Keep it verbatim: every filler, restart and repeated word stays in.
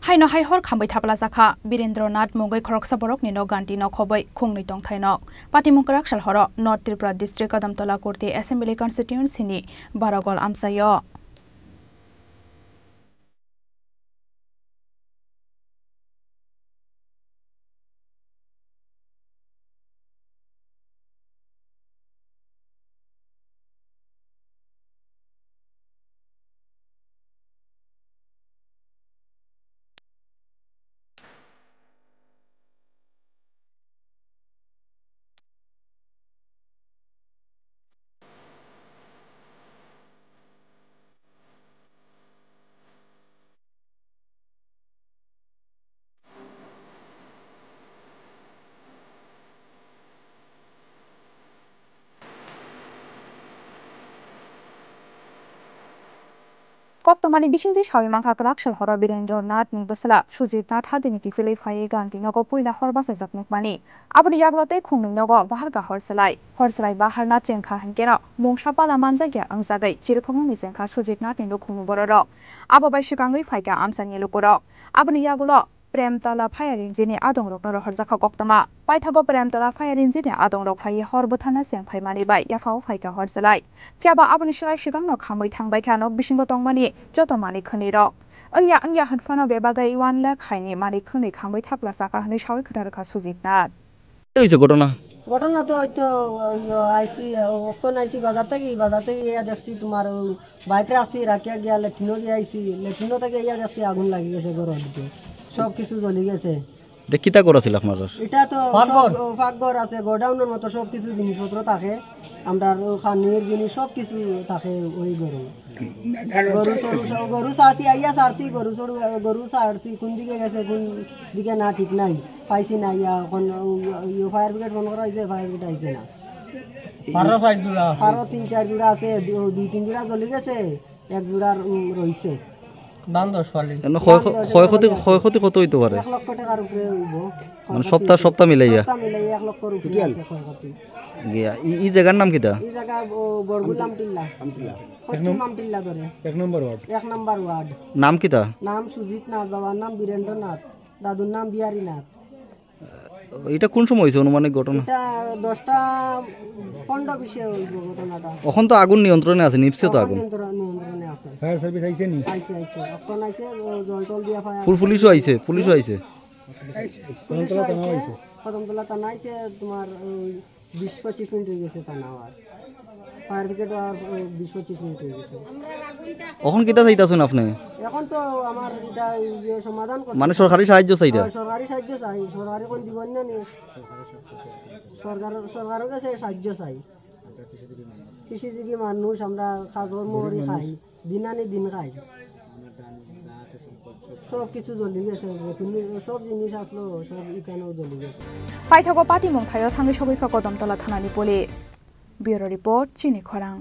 Haino hai hor khambai thapla jakha Birendranath mungwi khoroksa borokni nok ganti nok khobwi khungnwi tongthai nok. Patimung kwrak sal horo North Tripura District Kadamtola Kurti Assembly Constituency ni Baragol amchaio. Koktwmani bisingtwi sawi mankha kwrak sal horo Birendra Nath ni bwsla Sujit Nath hadini kiphilwi phaiwi ganti nogo puila hor bachajak nukmani. Aboni yagulo tei khungnwi nogo baharkha hor swlai. Hor swlai baharna chengkha hinkeno mungsa pala manjakya wngjagwi chirikhokmungni chengkha Sujit Nath ni nukhungni bororok. Abo bai swkangwi phaikha amchaini lukurok. Aboni yagulo Premtola fire engine ni adongrokno rohorjakha koktwma. Paithago Premtola fire engine ni adongrok phaiwi hor bwtharna cheng phaimani bai yaphao phaikha hor swlai. Phiyaba aboni swlai swkangno khamwi thangbaikha nok bisingo tongmani joto malik khwnwirok. Wngya wngya hwnphano bebagwi one lakh haini malik khwnwi khamwi thapla chakha hwnwi sawi khwna rwkha Sujit Nath. Ei hoise ghotona? ঘটনা তো ওই তো, ওই, ও, আইসি, ও, ওখানে আইসি বাজার থেকে, বাজার থেকে ইয়া দেখছি তোমার ও বাইক রাখছি, রাখিয়া গিয়া লেট্রিনও গিয়া আইসি, লেট্রিনও থেকে ইয়া দেখছি আগুন লাগি গেছে ঘরের দিকে, সব কিছু জ্বলি গেছে। এটা কিতা ঘর আছিল আপনার? এটা তো সব, পাকঘর। ও, পাকঘর আছে, গোডাউনের মতো সব কিছু জিনিসপত্র থাকে, আমরা ও খানির জিনিস সব কিছু থাকে ওই ঘরে। গরু সরু সব, গরু ছাড়ছি, আইয়া ছাড়ছি, গরু সরু, গরু ছাড়ছি, কোন দিকে গেছে, কোন দিকে না ঠিক নাই, পাইছি না। ইয়া এখন ও, ও, ফায়ার ব্রিগেড ফোন করা হয়েছে, ফায়ার ব্রিগেড আইছে না। পারো চার জোড়া। পারো তিন চার জোড়া আছে, দু-, দুই তিন জোড়া জ্বলি গেছে, এক জোড়ার, উম, রইছে। দাম দশ পালি। এমনি ক্ষয়, দাম দশ ক্ষয়ক্ষতি, হাজার। ক্ষয়ক্ষতি কত হইতে পারে? এক লক্ষ টাকার উপরে হইব। মানে সপ্তাহ, সপ্তাহ মিলাইয়া? সপ্তাহ মিলাইয়া এক লক্ষর উপরে টোটাল? আছে ক্ষয়ক্ষতি। গিয়া, ই, ই জায়গার নাম কিতা? এই জায়গা ব-, বড়গুল আমটিল্লা। আমটিল্লা। পশ্চিম আমটিল্লা ধরে। এক নম্বর ওয়ার্ড। এক নম্বর ওয়ার্ড। নাম কিতা? নাম সুজিত নাথ, বাবার নাম বীরেন্দ্রনাথ, দাদুর নাম বিহারীনাথ। এটা কোন সময় হয়েছে আনুমানিক ঘটনা? এটা দশটা পনেরো বিশে হইব ঘটনাটা। এখন তো আগুন নিয়ন্ত্রণে আছে, নিভছে তো এখন আগুন। নিয়ন্ত্রণ, নিয়ন্ত্রণে আছে। ফায়ার সার্ভিস আইছে নি? আইছে, আইছে। এখন আইছে, ও, জল টল দিয়া ফায়ার। ফুল পুলিশও আইছে, পুলিশও আইছে। পুলিশও আইছে। কদমতলা থানা আইছে, তোমার ওই বিশ পঁচিশ মিনিট হয়ে গেছে থানা হওয়ার। ফায়ার ব্রিগেড আর, ও, বিশ পঁচিশ মিনিট হয়ে গেছে। এখন কিতা চাইতাছেন আপনি? এখন তো আমার এটা, ইয়ে, সমাধান করতে মানে সরকারি সাহায্য চাইরা? হ্যাঁ, সরকারি সাহায্য চাই, সরকারি কোন জীবন না নিয়ে। সরকার, সরকারের কাছে সাহায্য চাই। কৃষিজীবী মানুষ আমরা, কাজ কর্ম করি খাই, দিন আনি দিন খাই। সব কিছু জ্বলি গেছে, যে কোনো সব জিনিস আসলো, সব এখানেও জ্বলি গেছে। Paithago patimung thaio thangwi sogwi kha Kodamtola thanani police. Bureau report, Chini Khorang.